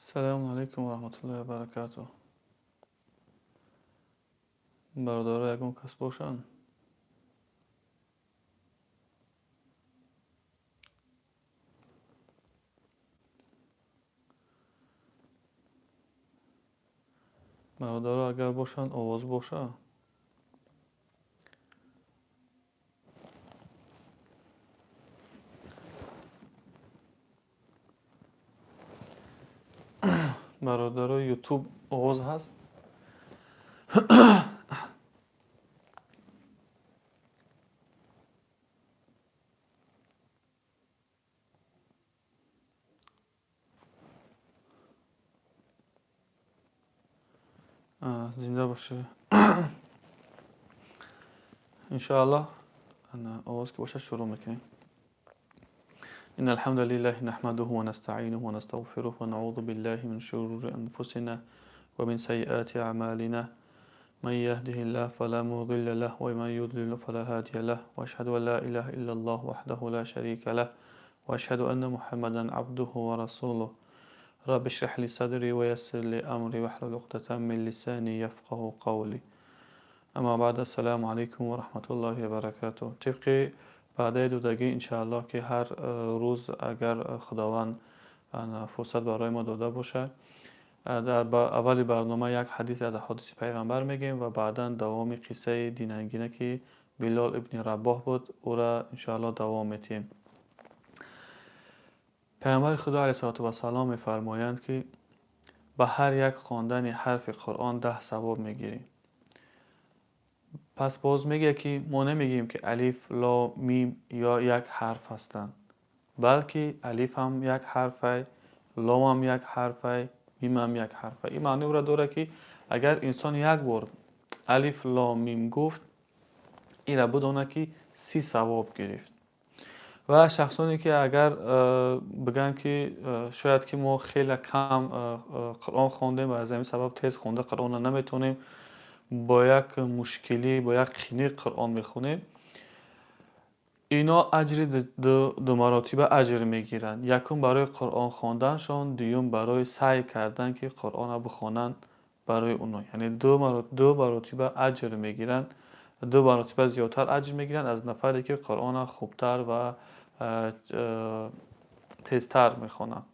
Салому алайкум ва раҳматуллоҳи ва баракатуҳ. Бародаро, ягон кас бошанд? Бародаро, агар бошанд, овоз боша. Бародаро, Ютуб овоз ҳаст? Зинда бошед. Иншоаллоҳ, овоз ки бошад, шурӯъ мекунем. إن الحمد لله نحمده ونستعينه ونستغفره ونعوذ بالله من شرور أنفسنا ومن سيئات أعمالنا، من يهده الله فلا مضل له ومن يضلل فلا هادي له، وأشهد أن لا إله إلا الله وحده لا شريك له، وأشهد أن محمدا عبده ورسوله. رب اشرح لي صدري ويسر لي أمري واحلل عقدة من لساني يفقه قولي. أما بعد، السلام عليكم ورحمة الله وبركاته. Тибқи ваъдаи додагӣ, иншааллоҳ, ки ҳар рӯз, агар Худованд фурсат барои мо дода бошад, дар аввали барнома як ҳадисе аз аҳодиси пайғамбар мегӯем ва баъдан давоми қиссаи динангина, ки Билол ибни Рабоҳ буд, ӯра иншоаллоҳ давом медиҳем. Пайғамбари Худо алайҳиссалоту вассалом мефармоянд, ки ба ҳар як хондани ҳарфи Қуръон 10 савоб мегирӣ. Пас боз мегӯяд, ки мо намегӯем, ки алиф, ло, мим ё як ҳарф ҳастанд, балки алиф ҳам як ҳарфай, ломам як ҳарфай, мимам як ҳарфай. Ин маъни ӯро дорад, ки агар инсон як бор алиф, ло, мим гуфт, инра бидонад, ки 30 савоб гирифт. Ва шахсоне ки агар бигӯянд, ки шояд ки мо хеле кам Қуръон хондем ва аз ҳамин сабаб тез хонда Қуръонро наметавонем, бо як мушкилӣ, бо як қинӣ Қуръон мехонем, ино аҷри ду маротиба аҷр мегиранд. Якум барои Қуръон хонданшон, дуюм барои саъй кардан, ки Қуръонро бихонанд барои оно. Яъне ду маротиба аҷр мегиранд, ду маротиба зиёдтар аҷр мегиранд аз нафаре, ки Қуръонро хубтар ва тезтар мехонанд.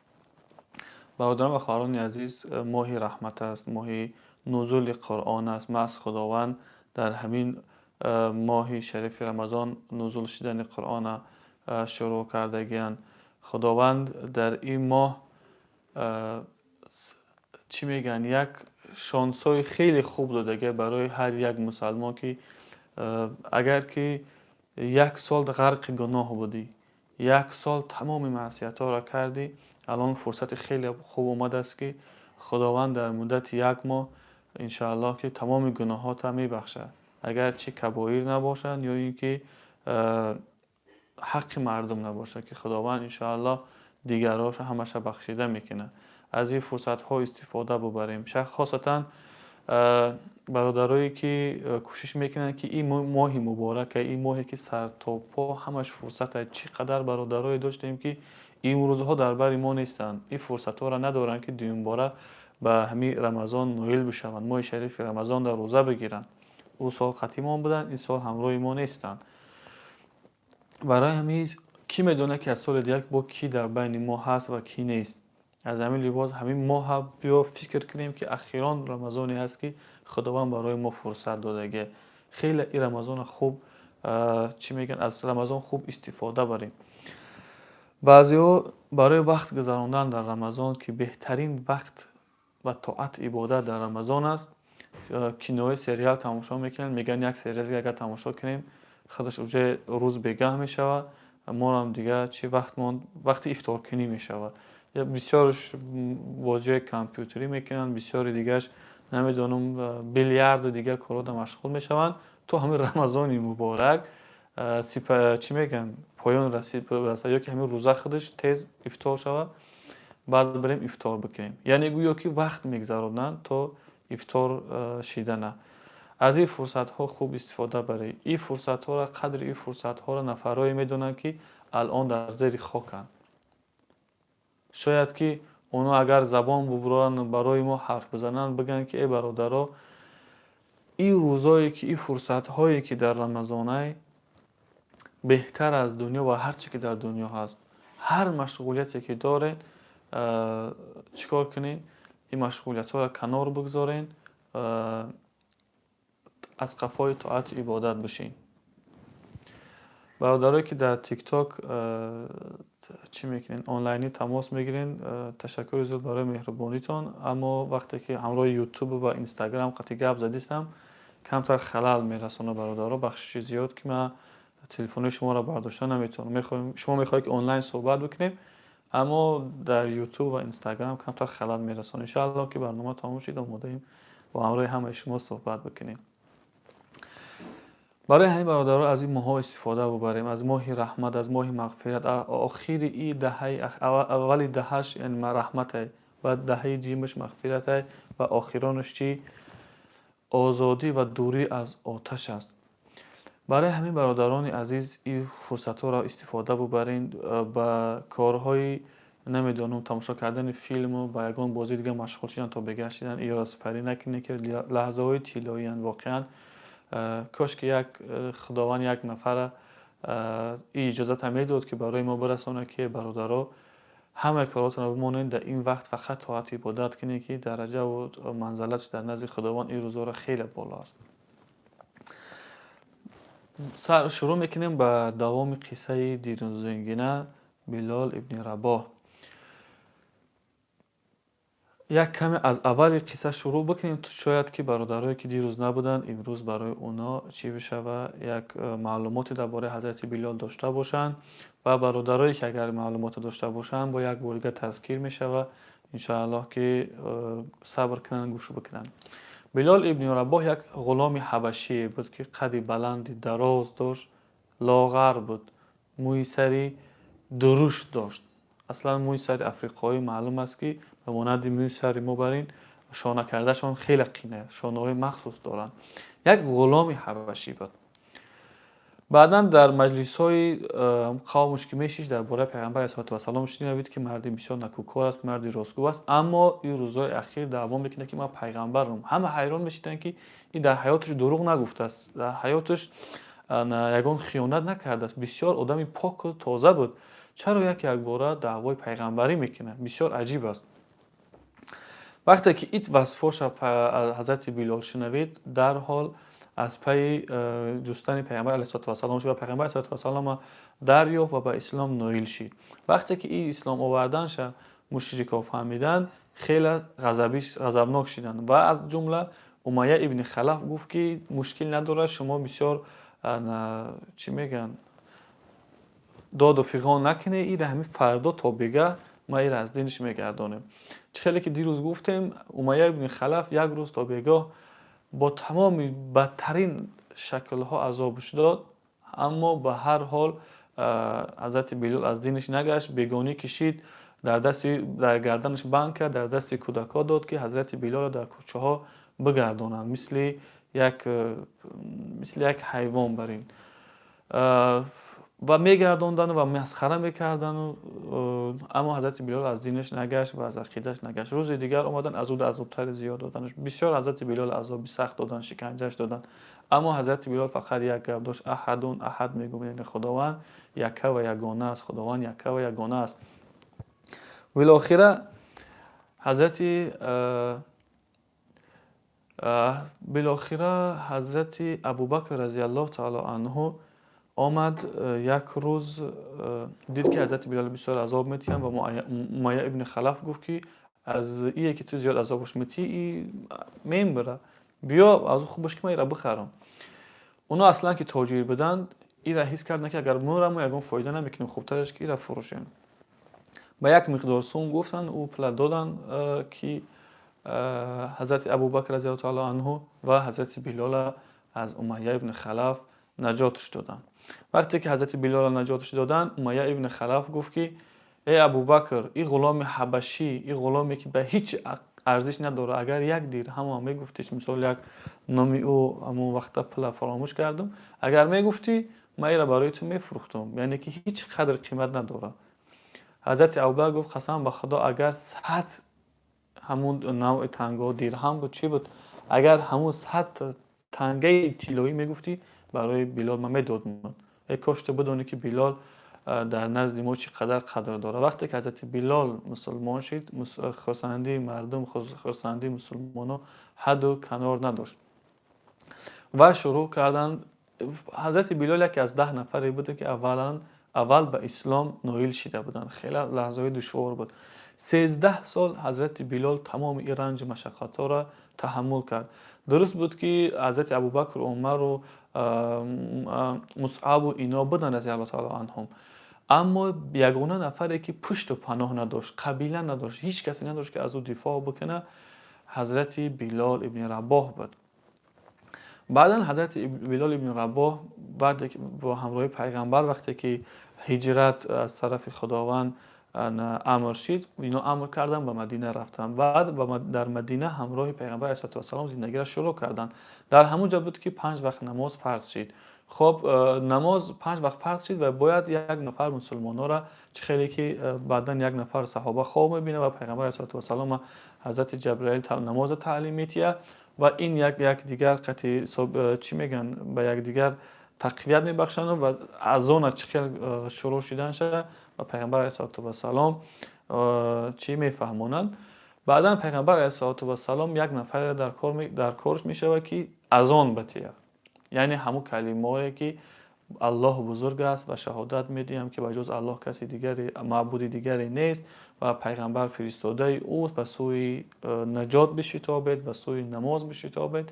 Бародарон ва хоҳарони азиз, моҳи раҳмат аст, моҳи нузули Қуръон аст. Маҳз Худованд дар ҳамин моҳи шарифи Рамазон нузул шудани Қуръонро шурӯъ кардагианд. Худованд дар ин моҳ, чӣ мегӯянд, як шонсҳои хеле хуб додагия барои ҳар як мусалмон, ки агар ки як сол ғарқи гуноҳ будӣ, як сол тамоми маъсиятҳоро кардӣ, алон фурсати хеле хуб омадааст, ки Худованд дар муддати як моҳ иншоаллоҳ ки тамоми гуноҳотро мебахшад, агарчи кабоир набошанд ё ин ки ҳаққи мардум набошад, ки Худованд иншоаллоҳ дигарҳоша ҳамаша бахшида мекунад. Аз ин фурсатҳо истифода бубарем, хосатан бародарое ки кӯшиш мекунанд, ки ин моҳи муборака, ин моҳе ки сартопо ҳамаш фурсат аст. Чӣ қадар бародарое доштем, ки имрӯзҳо дар бари мо нестанд, ин фурсатҳоро надоранд, ки дуюмбора ба ҳамин Рамазон ноил бишаванд, моҳи шарифи Рамазон дар рӯза бигиранд. Ӯ сол қатимон буданд, ин сол ҳамроҳи мо нестанд. Барои ҳамин кӣ медонад, ки аз соли дигар бо кӣ дар байни мо ҳаст ва кӣ нест. Аз ҳамин либос ҳамин моҳа биё фикр кунем, ки ахирон Рамазоне ҳаст, ки Худованд барои мо фурсат додагия. Хеле ин Рамазонро хуб, чӣ мегӯянд, аз Рамазон хуб истифода барем. Баъзеҳо барои вақт гузарондан дар Рамазон, ки беҳтарин вақт ва тоат ибодат дар Рамазон аст, кинои сериал тамошо мекунанд. Мегӯянд, як сериал агар тамошо кунем, худаш уже рӯз бегаҳ мешавад, морам дигар чӣ вақт монд, вақти ифторкунӣ мешавад. Бисёрш бозиҳои компютерӣ мекунанд, бисёри дигараш, намедонам, билярду дигар корҳода машғул мешаванд, то ҳамин Рамазони муборак чӣ мегӯянд, поён расад ё ки ҳамин рӯза худаш тез ифтор шавад, баъд бирем ифтор бикунем. Яъне гӯё ки вақт мегзаронанд то ифтор шидана. Аз ин фурсатҳо хуб истифода баред. Ин фурсатҳоро, қадри ин фурсатҳоро нафарое медонанд, ки алон дар зери хоканд. Шояд ки Оно агар забон бубуранд, барои мо ҳарф бизананд, бигӯянд ки: «Э бародаро, ин рӯзое ки, ин фурсатҳое ки дар Рамазонай, беҳтар аз дунё ва ҳар чӣ ки дар дунё ҳаст. Ҳар машғулияте ки доред, чӣ кор кунед? Ин машғулиятҳоро канор бигзорен, аз қафои тоату ибодат бишин.» Бародарое ки дар ТикТок чӣ мекунед, онлайнӣ тамос мегирен, ташаккури зиёд барои меҳрубонитон, аммо вақте ки ҳамроҳи Ютуб ва Инстаграм қатъи гап задистам, камтар халал мерасонад. Бародаро, бахшиши зиёд, ки ман телефони шуморо бардошта наметавонам. Шумо мехоҳед ки онлайн суҳбат бикунем, аммо дар Ютуб ва Инстаграм камтар халал мерасонад. Иншаалло, ки барнома тамом шид, омодаем бо ҳамроҳи ҳамаи шумо суҳбат бикунем. Барои ҳамин, бародаро, аз ин моҳҳо истифода бубарем, аз моҳи раҳмат, аз моҳи мағфират. Охири и даҳаи, аввали даҳаш яъне раҳматай, баъд даҳаи дуюмаш мағфиратай ва охиронаш чӣ? Озодӣ ва дурӣ аз оташ аст. Барои ҳамин, бародарони азиз, ин фурсатҳоро истифода бубарем. Ба корҳои, намедонам, тамошо кардани филму ба ягон бозии дига машғул шидан то бегаҳ шидан, иёро сипарӣ накунед, ки лаҳзаҳои тиллоиянд воқеан. Кош ки як Худованд як нафара ин иҷозата медод, ки барои мо бирасонад, ки: «Бародаро, ҳамаи коротонро бимонед, дар ин вақт фақат тоату ибодат кунед», ки дараҷаву манзалатш дар назди Худованд ин рӯзҳоро хеле боло аст. Шурӯъ мекунем ба давоми қиссаи дирӯзингина Билол ибни Рабоҳ. Як каме аз аввали қисса шурӯъ бикунем, шояд ки бародарое ки дирӯз набуданд, имрӯз барои оно чӣ бишава, як маълумоте дар бораи ҳазрати Билол дошта бошанд ва бародарое ки агар маълумоте дошта бошанд, бо як бор дига тазкир мешава. Иншоаллоҳ, ки сабр кунанд, гӯш бикунанд. Билол ибни Рабоҳ як ғуломи ҳабашие буд, ки қади баланди дароз дошт, лоғар буд, мӯи сари дурушт дошт. Аслан мӯи сари африқоӣ маълум аст, ки ба монанди мӯи сари мо барин шона кардашон хеле қина, шонаҳои махсус доранд. Як ғуломи ҳабашӣ буд. Баъдан дар маҷлисҳои қавмуш ки мешишт, дар бораи Паёмбар алайҳиссалоту вассалом шунавид, ки марди бисёр накӯкор аст, марди ростгӯ аст, аммо ин рӯзҳои ахир даъво мекунад, ки ман пайғамбарам. Ҳама ҳайрон мешиданд, ки ин дар ҳаёташ дурӯғ нагуфтааст, дар ҳаёташ ягон хиёнат накардааст, бисёр одами поку тоза буд, чаро як якбора даъвои пайғамбарӣ мекунад? Бисёр аҷиб аст. Вақте ки ит васфоша ҳазрати Билол шунавид, дарҳол аз пайи ҷустани Паёмбар алайҳиссалоту вассалом шуд ва Паёмбар алайҳиссалоту вассалома дарёфт ва ба ислом ноил шид. Вақте ки ин ислом оварданша мушрикҳо фаҳмиданд, хеле ғазабнок шиданд ва аз ҷумла Умайя ибни Халаф гуфт, ки мушкил надорад, шумо бисёр, чӣ мегӯянд, доду фиғон накунед, ира ҳамин фардо то бегаҳ ма ира аз диниш мегардонем. Чӣ хеле ки дирӯз гуфтем, Умайя ибни Халаф як рӯз то бегоҳ бо тамоми бадтарин шаклҳо азобш дод, аммо ба ҳар ҳол ҳазрати Билол аз диниш нагашт. Бегонӣ кишид, дар дасти, дар гарданаш банд кард, дар дасти кӯдакҳо дод, ки ҳазрати Билолро дар кӯчаҳо бигардонанд, мисли як ҳайвон барин. Ва мегардондану ва масхара мекардану, аммо ҳазрати Билол аз динаш нагашт ва аз ақидаш нагашт. Рӯзи дигар омадан, аз ӯ азобтари зиёд доданаш. Бисёр ҳазрати Билол азоби сахт додан, шиканҷаш додан, аммо ҳазрати Билол фақат як гап дошт: «Аҳадун аҳад» мегуфт, яъне Худованд якка ва ягона аст, Худованд якка ва ягона аст. Билохира ҳазрати Абубакр разиаллоҳу таало анҳу омад як рӯз, дид, ки ҳазрати Билол бисёр азоб метиҳанд ва Умайя ибни Халаф гуфт, ки аз ие ки ту зиёд азобаш метиҳӣ, и мембира, биё, аз ӯ хубаш ки ман ира бихарам. Оно аслан ки тоҷир буданд, ира ҳис карданд, ки агар мурам, мо ягон фоида намекунем, хубтараш ки ира фурӯшем. Ба як миқдор сум гуфтанд, ӯ пула доданд, ки ҳазрати Абубакр разиаллоҳу таало анҳу ва ҳазрати Билола аз Умайя ибни Халаф наҷотш доданд. Вақте ки ҳазрати Билолро наҷотш доданд, Умайя ибни Халаф гуфт, ки: «Эй Абубакр, ин ғуломи ҳабашӣ, ин ғуломе ки ба ҳеҷ арзиш надорад, агар як дирҳамам мегуфтиш, мисол, як номи ӯ ҳамон вақта пула фаромӯш кардам, агар мегуфтӣ, ман ира барои ту мефурӯхтам, яъне ки ҳеҷ қадр қимат надорад.» Ҳазрати Абубакр гуфт: қасам ба Худо, агар 100 ҳамун навъи тангаҳо, дирҳам буд, чӣ буд, агар ҳамун 100 тангаи тиллоӣ мегуфтӣ, барои Билол ман медодам. Эй кош ту бидонӣ, ки Билол дар назди мо чӣ қадар қадр дорад. Вақте ки ҳазрати Билол мусулмон шид, хурсандии мардум, хурсандии мусулмонҳо ҳадду канор надошт ва шурӯъ карданд. Ҳазрати Билол яке аз 10 нафаре буде, ки аввал ба ислом ноил шида буданд. Хеле лаҳзаҳои душвор буд. 13 сол ҳазрати Билол тамоми ин ранҷу машаққатҳоро таҳаммул кард. Дуруст буд, ки ҳазрати Абубакр, Умару Мусъабу ино буданд, разиаллоҳу таала анҳум, аммо ягона нафаре, ки пушту паноҳ надошт, қабила надошт, ҳеҷ касе надошт, ки аз ӯ дифоъ бикунад, ҳазрати Билол ибни Рабоҳ буд. Баъдан ҳазрати Билол ибни Рабоҳ баъде бо ҳамроҳи пайғамбар, вақте ки ҳиҷрат аз тарафи Худованд амр шид, ино амр карданд, ба Мадина рафтанд. Баъд дар Мадина ҳамроҳи пайғамбар алайҳиссалоту вассалом зиндагиро шурӯъ карданд. Дар ҳамон ҷо буд, ки панҷ вақт намоз фарз шид. Хоб, намоз панҷ вақт фарз шид ва бояд як нафар мусулмонҳоро, чӣ хеле ки баъдан як нафар саҳоба хоб мебинад ва пайғамбар алайҳиссалоту вассалом ҳазрати Ҷабраил намозро таълим метиҳад ва ин як якдигар қати, чӣ мегӯянд, ба якдигар тақвият мебахшанд ва азона чӣ хел шурӯъ шиданша ва пайғамбар алайҳиссалоту вассалом чӣ мефаҳмонанд. Баъдан пайғамбар алайҳиссалоту вассалом як нафаре дар корш мешавад, ки азон батиҳад, яъне ҳамун калимаое, ки Аллоҳ бузург аст ва шаҳодат медиҳам, ки ба ҷуз Аллоҳ каси дигаре, маъбуди дигаре нест ва пайғамбар фиристодаи ӯст, ба сӯи наҷот бишитобед, ба сӯи намоз бишитобед.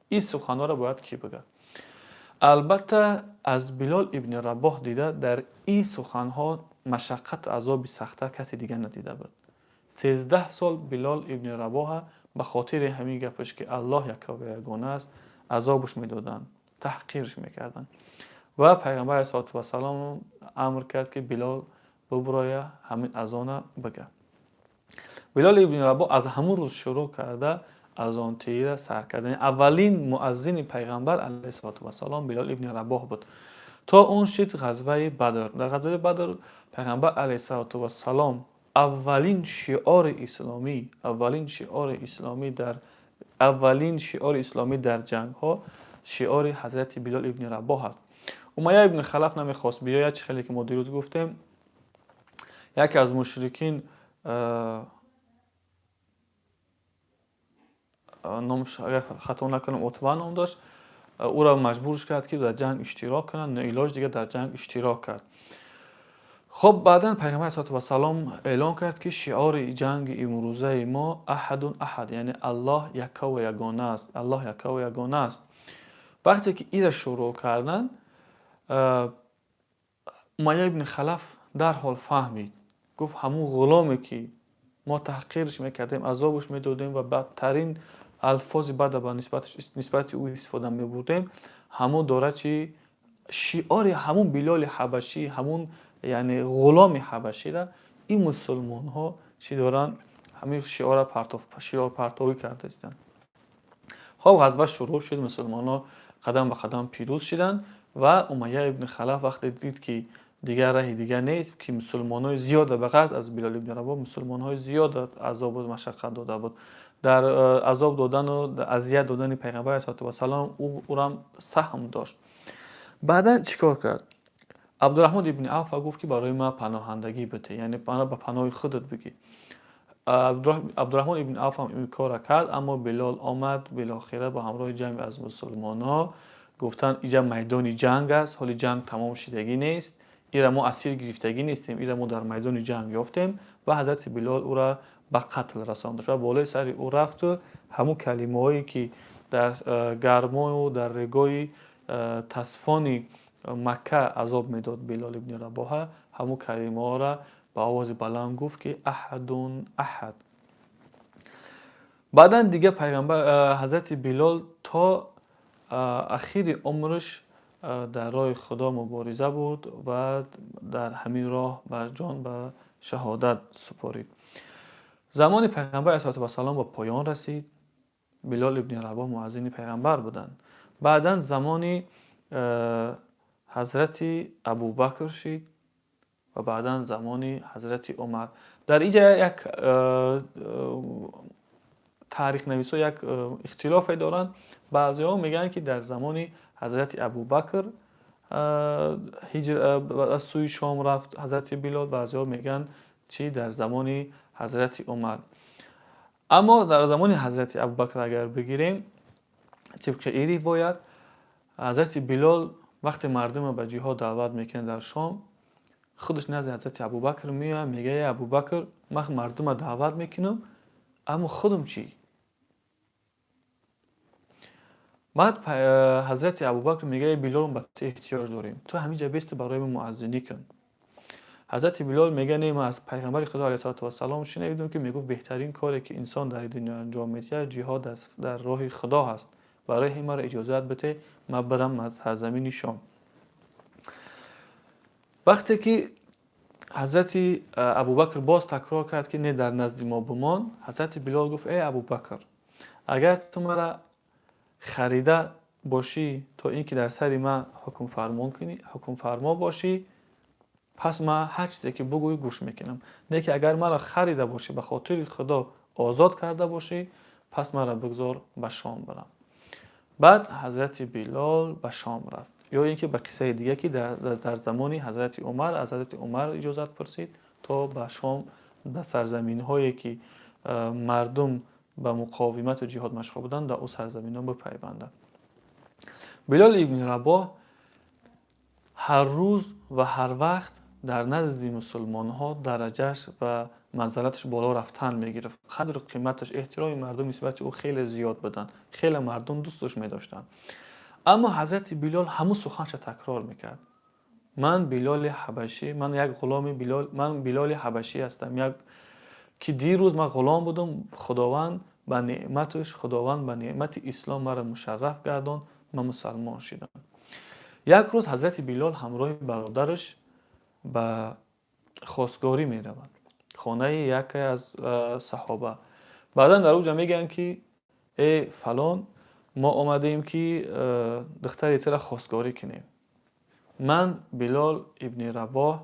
Ин суханҳоро бояд кӣ бигӯяд? Албатта, аз Билол ибни Рабоҳ дида дар ин суханҳо машаққату азоби сахттар касе дигар надида буд. 13 сол Билол ибни Рабоҳа ба хотири ҳамин гапаш, ки Аллоҳ яккаву ягона аст, азобаш медоданд, таҳқирш мекарданд. Ва пайғамбар алайҳиссалоту вассалом амр кард, ки Билол бубуроя, ҳамин азона бигӯяд. Билол ибни Рабоҳ аз ҳамун рӯз шурӯъ карда азонтиира сар кард. Яъне аввалин муаззини пайғамбар алайҳиссалоту вассалом Билол ибни Рабоҳ буд. То он шид ғазваи Бадр. Дар ғазваи Бадр пайғамбар алайҳиссалоту вассалом аввалин шиори исломӣ дар ҷангҳо шиори ҳазрати Билол ибни Рабоҳ аст. Умайя ибни Халаф намехост биёяд, чӣ хеле ки мо дирӯз гуфтем. Яке аз мушрикин, номаш, агар хато накунам, Утба ном дошт, ӯро маҷбурш кард, ки дар ҷанг иштирок кунад. Ноилоҷ дигар дар ҷанг иштирок кард. Хоб, баъдан пайғамбар алайҳиссалоту вассалом эълон кард, ки шиори ҷанги имрӯзаи мо аҳадун аҳад, яъне Аллоҳ яккаву ягона аст, Аллоҳ яккаву ягона аст. Вақте ки ира шурӯъ карданд, Умайя ибни Халаф дарҳол фаҳмид, гуфт: ҳамун ғуломе, ки мо таҳқирш мекардем, азобаш медодем ва бадтарин алфози бада ба нисбати ӯ истифода мебурдем, ҳамун дорад чи шиори ҳамун Билоли ҳабашӣ, ҳамун, яъне ғуломи ҳабашира ин мусулмонҳо чӣ доранд, ҳамин шиора шиорпартовӣ карда истанд. Хоб, ғазва шурӯъ шуд, мусулмонҳо қадам ба қадам пирӯз шиданд ва Умайя ибни Халаф вақте дид, ки дигар раҳи дигар нест, ки мусулмонҳои зиёда, ба ғарз аз Билол ибни Рабоҳ мусулмонҳои зиёда азобу машаққат дода буд, дар азоб додану азият додани пайғамбар алайҳиссалоту вассалом ӯрам саҳм дошт. Баъдан чӣ кор кард? Абдураҳмон ибни Авфа гуфт, ки барои ман паноҳандагӣ бите, яъне мана ба паноҳи худат бигӣ. Абдураҳмон ибни Авф ҳам ин корро кард, аммо Билол омад билохира бо ҳамроҳи ҷамъе аз мусулмонҳо. Гуфтанд: иҷа майдони ҷанг аст, ҳоли ҷанг тамом шидагӣ нест, ира мо асир гирифтагӣ нестем, ира мо дар майдони ҷанг ёфтем. Ва ҳазрати Билол ӯра ба қатл расонд ва болои сари ӯ рафту ҳамун калимаҳое, ки дар гармою дар регои тасфони Макка азоб медод Билол ибни Рабоҳа, ҳамун калимаҳоро ба овози баланд гуфт, ки аҳадун аҳад. Баъдан дига пайғамбар, ҳазрати Билол то ахири умраш дар роҳи Худо мубориза бурд ва дар ҳамин роҳ ба ҷон ба шаҳодат супорид. Замони пайғамбар алайҳиссалоту вассалом ба поён расид. Билол ибни Рабоҳ муаззини пайғамбар буданд. Баъдан замони ҳазрати Абубакр шид. Ва баъдан замони ҳазрати Умар. Дар инҷа як таърихнависҳо як ихтилофе доранд. Баъзеҳо мегӯянд, ки дар замони ҳазрати Абубакр аз сӯи Шом рафт ҳазрати Билол, баъзеҳо мегӯянд, чи дар замони ҳазрати Умар. Аммо дар замони ҳазрати Абубакр агар бигирем, тибқи ин ривоят, ҳазрати Билол вақте мардумро ба ҷиҳод даъват мекунад дар Шом, худаш назди ҳазрати Абубакр меояд, мегӯяд: «Эй Абубакр, ман мардумро даъват мекунам, аммо худам чӣ?» Баъд ҳазрати Абубакр мегӯяд: «Билол, ба ту эҳтиёҷ дорем, ту ҳаминҷа бести, барои мо муаззинӣ кун». Ҳазрати Билол мегӯяд: «Не, ман аз пайғамбари Худо алайҳиссалоту вассалом шунидам, ки мегуфт, беҳтарин коре, ки инсон дар дунё анҷом медиҳад, ҷиҳод дар роҳи Худо ҳаст. Барои ҳамин маро иҷозат бите, ман бирам аз сарзамини Шом». Вақте ки ҳазрати Абубакр боз такрор кард, ки не, дар назди мо бимон, ҳазрати Билол гуфт: «Эй Абубакр, агар ту мара харида бошӣ, то ин ки дар сари ман ҳукмфармо кунӣ, ҳукмфармо бошӣ, пас ман ҳар чизе ки бугӯӣ, гӯш мекунам. Не ки агар маро харида бошӣ, ба хотири Худо озод карда бошӣ, пас маро бигзор ба Шом бирам». Баъд ҳазрати Билол ба Шом рафт. Ё ин ки ба қиссаи дига, ки дар замони ҳазрати Умар аз ҳазрати Умар иҷозат пурсид, то ба Шом, ба сарзаминҳое, ки мардум ба муқовимату ҷиҳод машғул буданд, дар ӯ сарзаминҳо бипайвандад. Билол ибни Рабоҳ ҳар рӯз ва ҳар вақт дар назди мусулмонҳо дараҷааш ва манзалаташ боло рафтан мегирифт. Қадру қиматаш, эҳтироми мардум нисбати ӯ хеле зиёд буданд, хеле мардум дӯсташ медоштанд. Аммо ҳазрати Билол ҳамун суханша такрор мекард: «Ман Билоли ҳабашӣ, ман як ғуломи Билол, ман Билоли ҳабашӣ ҳастам, як ки дирӯз ман ғулом будам, Худованд ба неъматаш, Худованд ба неъмати ислом маро мушарраф гардонд, ман мусалмон шудам». Як рӯз ҳазрати Билол ҳамроҳи бародараш ба хостгорӣ меравад хонаи яке аз саҳоба. Баъдан дар оҷа мегӯянд, ки э фалон, мо омадем, ки духтари тура хостгорӣ кунем. «Ман Билол ибни Рабоҳ,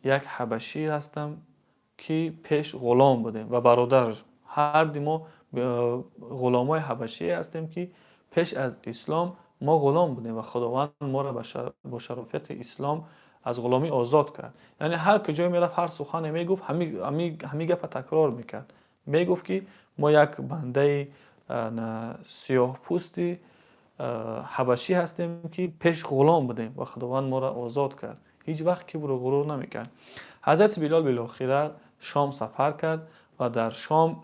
як ҳабашӣ ҳастам, ки пеш ғулом будем, ва бародараш, ҳарди мо ғуломҳои ҳабашие ҳастем, ки пеш аз ислом мо ғулом будем ва Худованд моро бо шарофати ислом аз ғуломӣ озод кард». Яъне ҳар куҷое мерафт, ҳар сухане мегуфт, ҳамин гапа такрор мекард. Мегуфт, ки мо як бандаи сиёҳпӯсти ҳабашӣ ҳастем, ки пеш ғулом будем ва Худованд моро озод кард. Ҳеҷ вақт кибру ғурур намекард. Ҳазрати Билол билохира Шом сафар кард ва дар Шом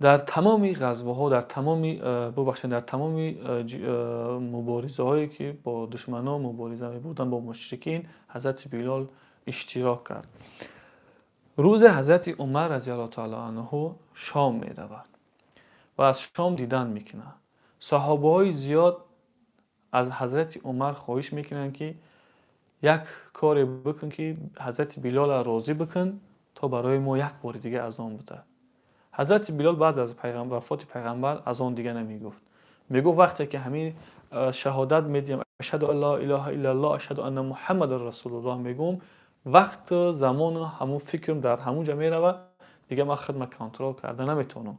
дар тамоми ғазваҳо, дар тамоми, бубахшед, дар тамоми муборизаҳое, ки бо душманон мубориза мебурданд, бо мушрикин, ҳазрати Билол иштирок кард. Рӯзе ҳазрати Умар разиаллоҳу таала анҳу Шом меравад ва аз Шом дидан мекунад. Саҳобаҳои зиёд аз ҳазрати Умар хоҳиш мекунанд, ки як коре бикун, ки ҳазрати Билолро розӣ бикун, то барои мо як бори дига азон буда. Ҳазрати Билол баъд аз вафоти пайғамбар азон дига намегуфт. Мегуфт, вақте ки ҳамин шаҳодат медиҳам, ашҳаду ан ла илоҳа иллаллоҳ, ашҳаду анна Муҳаммадан расулуллоҳ мегӯм, вақту замону ҳамун фикрам дар ҳамун ҷо меравад, дига ман худма контрол карда наметавонам.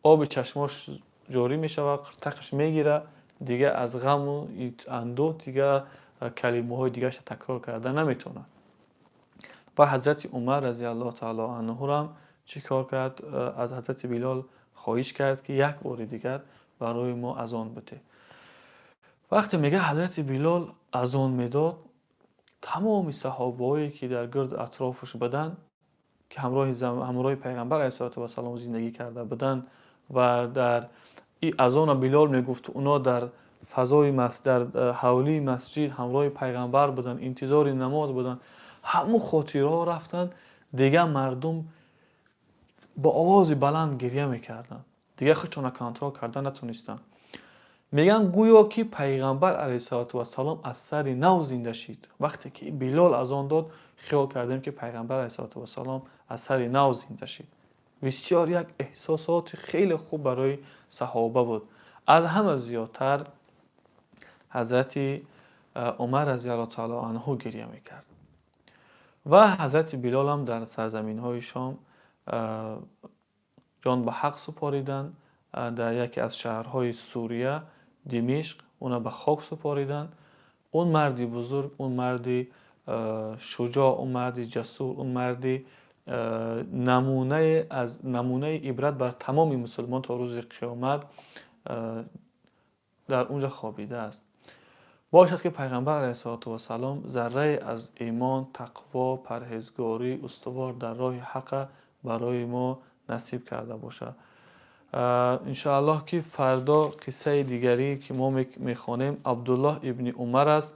Оби чашмош ҷорӣ мешавад, қиртақаш мегирад, дига аз ғаму андӯҳ дига калимаҳои дигарша такрор карда наметавонад. Ва ҳазрати Умар разиаллоҳу таало анҳурам чӣ кор кард? Аз ҳазрати Билол хоҳиш кард, ки як бори дигар барои мо азон бите. Вақте мега, ҳазрати Билол азон медод, тамоми саҳобаҳое, ки дар гирд атрофаш буданд, ки ҳамроҳи пайғамбар алайҳиссалоту вассалом зиндагӣ карда буданд ва дар азона Билол мегуфт, уно дар фазои дар ҳавлии масҷид ҳамроҳи пайғамбар буданд, интизори намоз буданд, ҳамун хотираҳо рафтанд. Дигар мардум бо овози баланд гирья мекарданд, дигар худшонро контрол карда натонистанд. Мегӯянд, гӯё ки пайғамбар алайҳиссалоту вассалом аз сари нав зинда шид. Вақте ки Билол азон дод, хиёл кардем, ки пайғамбар алайҳиссалоту вассалом аз сари нав зинда шид. Бисёр як эҳсосоти хеле хуб барои саҳоба буд. Аз ҳама зиёдтар ҳазрати Умар разиаллоҳу таало анҳу гирья мекард. Ва ҳазрати Билолам дар сарзаминҳои Шом ҷон ба ҳақ супориданд. Дар яке аз шаҳрҳои Сурия, Димишқ, уна ба хок супориданд. Он марди бузург, он марди шуҷоъ, он марди ҷасур, он марди намунае аз намунаи ибрат бар тамоми мусулмон то рӯзи қиёмат дар он ҷо хобидааст. Бошад, ки Пайғамбар алайҳиссалоту вассалом заррае аз имон, тақво, парҳезгорӣ, устувор дар роҳи ҳақа барои мо насиб карда бошад. Иншоаллоҳ, ки фардо қиссаи дигарӣ, ки мо мехонем, Абдуллоҳ ибни Умар аст,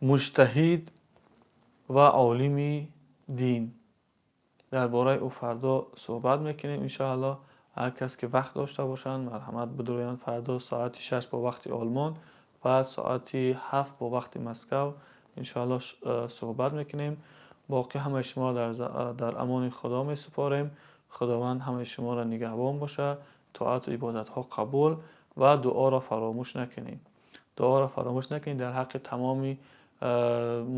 муҷтаҳид ва олими дин. Дар бораи ӯ фардо суҳбат мекунем, иншоаллоҳ. Ҳар кас ки вақт дошта бошанд, марҳамат, бидурӯянд. Фардо соати 6 бо вақти Олмон ва соати 7 бо вақти Москав, иншоаллоҳ, суҳбат мекунем. Боқӣ ҳамаи шуморо дар амони Худо месупорем. Худованд ҳамаи шуморо нигаҳбон бошад. Тоату ибодатҳо қабул ва дуоро фаромӯш накунед, дуоро фаромӯш накунед дар ҳаққи тамоми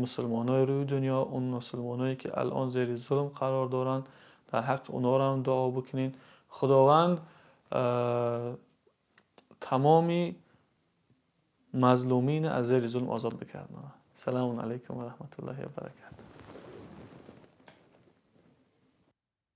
мусулмонои рӯи дунё, он мусулмоное, ки алон зери зулм қарор доранд. Дар ҳаққи онҳоро ҳам дуо бикунед. Худованд тамоми мазлумин аз зери зулм озод бикардонад. Салому алайкум ва раҳматуллоҳи ва баракатуҳ.